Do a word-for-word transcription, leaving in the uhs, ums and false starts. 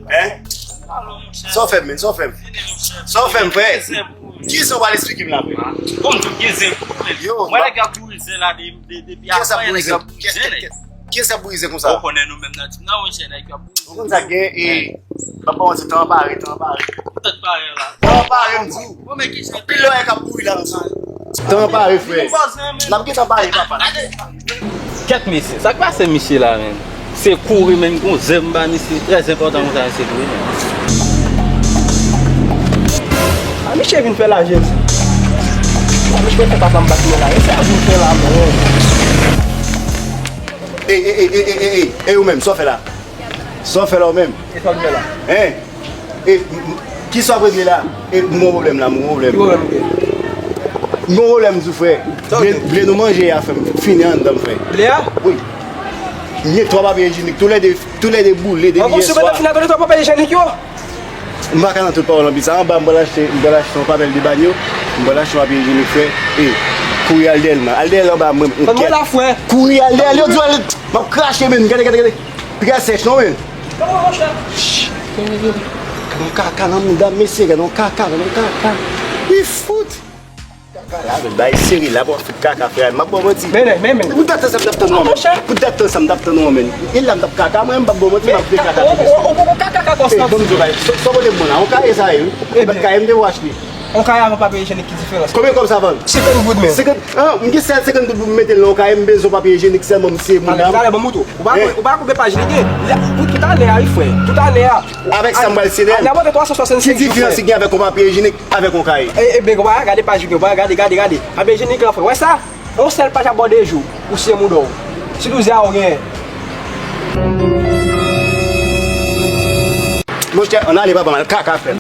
Hein? Sa w fè m, men? Sa w fè m? Sa w fè m, frè? Kisa w pral esplike m la, frè? Kòm tout gen zen pou men. Yo, mwen, nèg yo ap boure zen la de- de- depi avan, nèg yo ap boure zen, nèg. Kisa ap boure zen konsa? Ou konnen nou menm nan tim nan, monchè, nèg yo ap boure zen. Ou konn sa k gen, e, m ap ba w manti, tan pare, tan pare. Tan pare la. Tan pare, m di w. Bon, men ki jan anpil lòyè k ap bouri la nan sa. Tan pare, frè. N ap gentan pare, papa. Kèt mesye, sa k pase misye la, menm? Se kouri, menm gon zen m ba misye, trè enpòtan konsa, misye kouri, menm. A, misye vin fè lajezi. A, misye fè papa m bat mwen la. E sa vin fè la, menm. Ey, ey, ey, ey, ey, ey, ey, ou menm, sa w fè la? Sa w fè la ou menm? E sa w fè la? Hein? E, m- m- kisa w ap regle la? E, m gon pwoblèm la, m gon pwoblèm. Ki pwoblèm ou gen? M gon pwoblèm tou, frè. Sa w gen? Ble, ble nou manje a fè m fini anndan m, frè. Ble a? Wi. M gen twa papye ijenik, toulède, toulède boule depi yè swa. An, bon, si w mèt ap fini ak twa papye ijenik yo? M pa ka nan tout pawòl anpil sa. Anba, m pral achte, m pral achte yon papèl de banyo. M pral achte yon papye ijenik, frè. E, kouri al dèyè l, man. Al dèyè l anba, mwen, m kèt. Ban mwen la, frè. Kouri al dèyè l, yo di w al, m ap krache, men. Gade, gade, gade. Piga sèch non, men. Kòman, monchè? Ch, gade, gade, gade. Gade yon kaka nan mouda m, mesye, gade yon kaka, gade yon kaka. Wi, fout. Kaka la, men, bay sere la, pou ap fout kaka, frè. M ap ba w manti. Men, men, men. Pou dat tan sa m t ap tann ou an, men. Monchè. Pou dat tan sa m t ap tann ou an, men. E la m t ap kaka, mwen, m p ap ba w manti, m ap vle kaka. Ou, ou, ou, ou kaka, kaka, eh, konstans. Bon, m di w, bay, sa, sa w pote m la, yon kaye sa ye, wi. Bèt kaye m te pou achte. Yon kaye avèk papye ijenik, ki diferans? Konbyen kòb sa vann? Senkant goud, men. Senkant, ah, m gen sèl senkant goud pou m mete l nan yon kaye, m bezwen papye ijenik sèlman, m siye moun nan. Talè, talè, ban m montre w. Ou pa, eh, ou pa konn peye pa ijenik, eh. Pou tout ane a, wi, frè. Tout ane a. Avèk sa m pral siye. Ane a monte twa san swasann senk jou, frè. Ki diferans ki gen avèk yon papye ijenik avèk yon kaye? E, e, ben, ou pa gade paj yo, ou pa gade, gade, gade. Papye ijenik lan, frè. Wè sa? Yon sèl paj ap bò de jou, ou siye moun ou. Si douz a ou genyen. Monchè, ann ale, papa, m al kaka, frè.